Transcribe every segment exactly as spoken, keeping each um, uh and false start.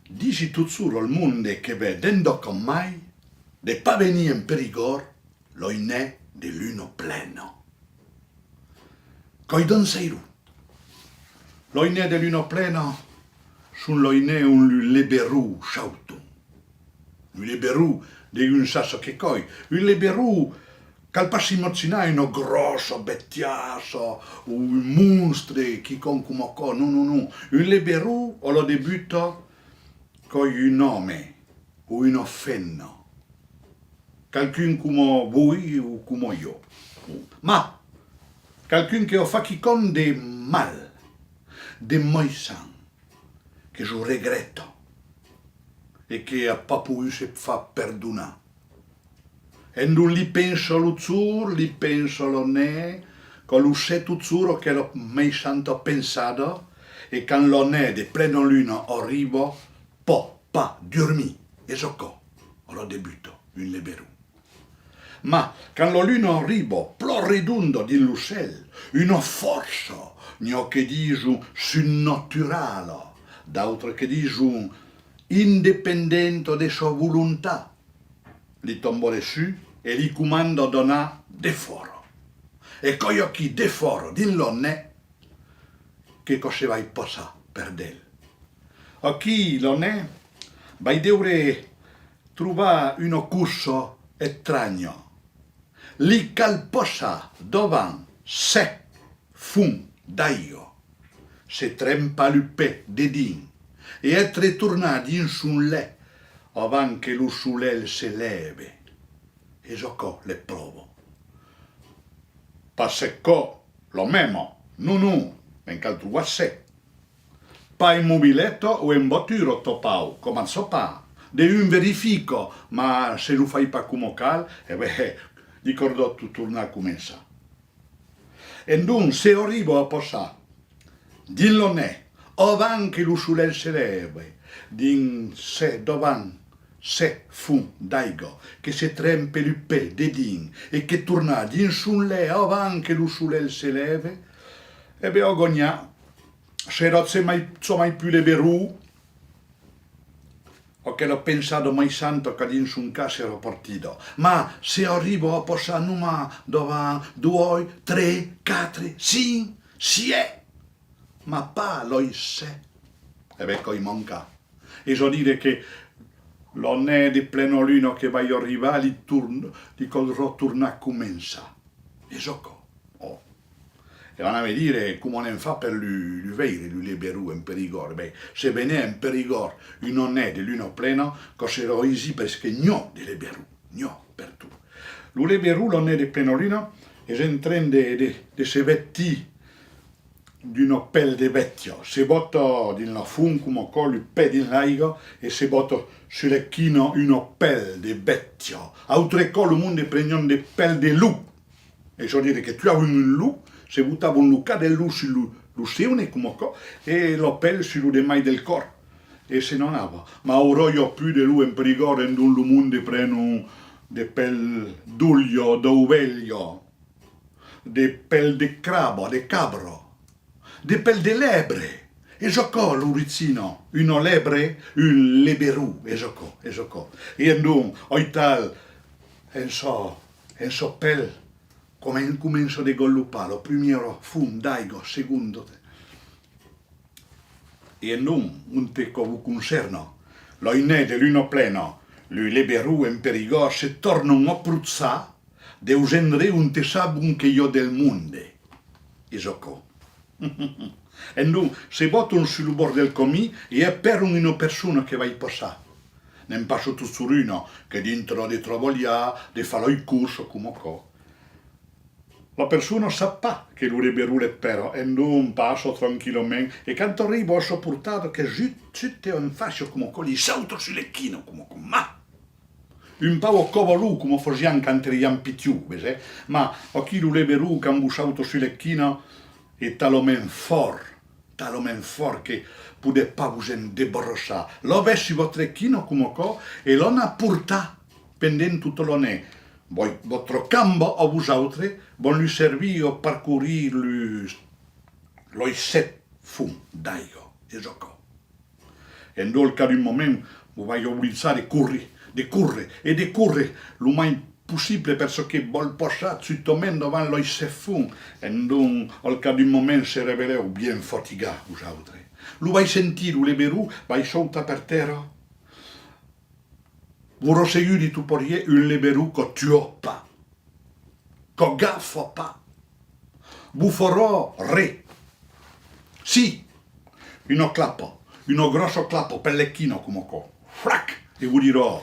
Disi totjorn al monde que ven d'endacòm mai de pas venir en Perigòrd las nèits de luna plena. Qu'es dangerós. Las nèits de luna plena son las nèits ont los leberons sautan. Un leberon, degun sap çò que qu'es. Un leberon, cal pas s'imaginar una gròssa bestiassa o un monstre, quicòm coma aquò, non, non, non. Un leberon, a la debuta, qu'es un òme o una femna. Qualqu'un coma vos o coma ieu. Mas, qualqu'un que a fach quicòm de mal, de meschant, que zo regrèta e que a pas pogut se far perdonar. Endonc li pensa lo jorn, li pensa la nèit, quò lo sèt totjorn aquela meschanta pensada, e quand la nèit de plena luna arriba, pòt pas durmir, es aquò, a la debuta, un leberon. Mas, quand la luna arriba, plan redonda dins lo cèl, una fòrça, n'i a que dison surnaturala, d'autres que dison independenta de sa volontat, li tomba dessús e li comanda d'anar defòra. E qu'es aquí defòra, dins la nèit, que quò se vai passar per d'el. Aquí, la nèit, vai deure trobar una corsa estranha. Li cal passar davant sèt fonts d'aiga, se trempar los pès dedins e èstre tornat dins son lèit avant que lo solelh se lève. Es aquò l'espròva. Pas sèt còps la mèma, non, non, me'n cal trobar sèt. Pas en mobileta o en voatura, tòp, coma çò pas. Degun verifica, mas se lo fai pas coma cal, e ben, li cal tot tornar començar. Endonc, se arriba a passar dins la nèit, avant que lo solelh se lève, dins sèt, davant sèt fonts d'aiga, que se trempe los pès dedins e que torna dins son lèit avant que lo solelh se lève, e ben, a ganhat, serà jamai, jamai pus leberon. Aquela pensada meschanta qu'a dins son cap serà partida. Mas se arriba a passar nonmàs davant doas, tres, quatre, cinc, sièis, mas pas las sèt, e ben, quò i manca. Es a dire que la nèit de plena luna que vai arribar, li torn-, li caldrà tornar començar. Es aquò. Ò. E van a me dire, coma ne'n far per lu, lu veire, lu leberons en Perigòrd? Ben, se venètz en Perigòrd una nèit de luna plena, quò serà aisit, perque n'i a de leberons, n'i a pertot. Lo leberon, la nèit de plena luna, es en tren de, de, de se vestir d'una pèl de bèstia. Se bòta dins la font, coma aquò, lo pè dins l'aiga, e se bòta sus l'esquina una pèl de bèstia. Autre còp, lo monde prenián de pèl de lop. Es a dire que tuavan un lop, se botavan lo cap del lop sus lo, lo seune, coma aquò, e la pèl sus lo demai del còrs, e se n'anava. Mas aura i a pus de lop en Perigòrd, endonc lo monde prenon de pèl d'òlha, d'ovèlha, de pèl de craba, de cabra, de pèl de lèbre. Es aquò l'origina, una lèbre, un leberon, es aquò, es aquò. E endonc, aital, en sa, en sa pèl, Comen-, comença de galopar, la primièra font d'aiga, segonda. E endonc, onte quò vos concèrna, las nèits de luna plena, los leberons en Perigòrd se tòrnan aprochar deus endreits onte sabon que i a del monde. Es aquò. Endonc, se bòtan sus lo bòrd del camin e espèran una persona que vai passar. Ne'n passa totjorn una que dintra de trabalhar, de far las corsas, coma aquò. La persona sap pas que lo leberon l'espèra, endonc passa tranquillament, e quand arriba a sa portada, qu'es just, juste en fàcia, coma aquò, li sauta sus l'esquina, coma aquò, mas! Un pauc a cavalon, coma fasián quand èriam pichons, vesètz? Mas aquí lo leberon, quand vos sauta sus l'esquina, es talament fòrt, talament fòrt que podètz pas vos en desbarrassar. L'avètz sus vòstra esquina, coma aquò, e l'anatz portar pendent tota la nèit. Vòi-, vòstra camba a vosautres van li servir a parcourir los, los sèt fonts d'aiga, es aquò. Endonc, al cap d'un moment, vos vai oblijar de córrer, de córrer e de córrer lo mai possible, per çò que vòl passar justament davant los sefons. Endonc, al cap d'un moment, seretz benlèu bien fatigat, vosautres. Lo vai sentir, lo leberon, vai sautar per tèrra. Vos rasseguri tot parièr, un leberon quò tua pas, quò gafa pas, vos farà res. Si, una clapa, una gròssa clapa per l'esquina coma aquò, frac, e vos dirà: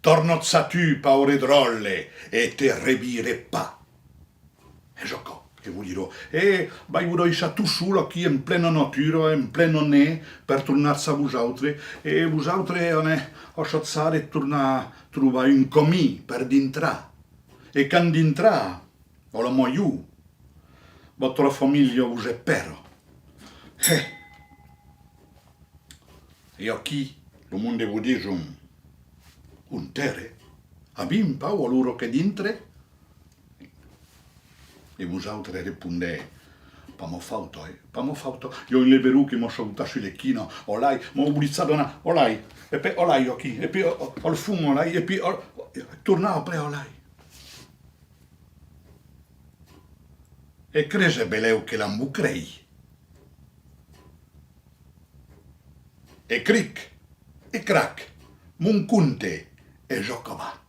"Torna-te-n a tu, paure dròlle, e te revirai pas." Es aquò que vos dirà. E vai vos daissar tot sol aquí en plena natura, en plena nèu, per tornar-vos a vosautres. E vosautres anètz assajar de tornar trobar un camin per dintrar. E quand dintratz, a la màger, vòstra familha vos espèra. E, e aquí, lo monde vos dison: "Ont èra? Avèm paur a l'ora que dintre?" E vosautres respondètz: "Pas ma fauta, eh, pas ma fauta. I a un leberon que m'a sautat sus l'esquina, olai, m'a oblijat d'anar, olai, e pèi olai aquí, e pèi al, al, al fons, olai, e pèi al, tornar après, olai." E cresetz benlèu que l'òm vos crei? E cric, e crac, mon conte es acabat.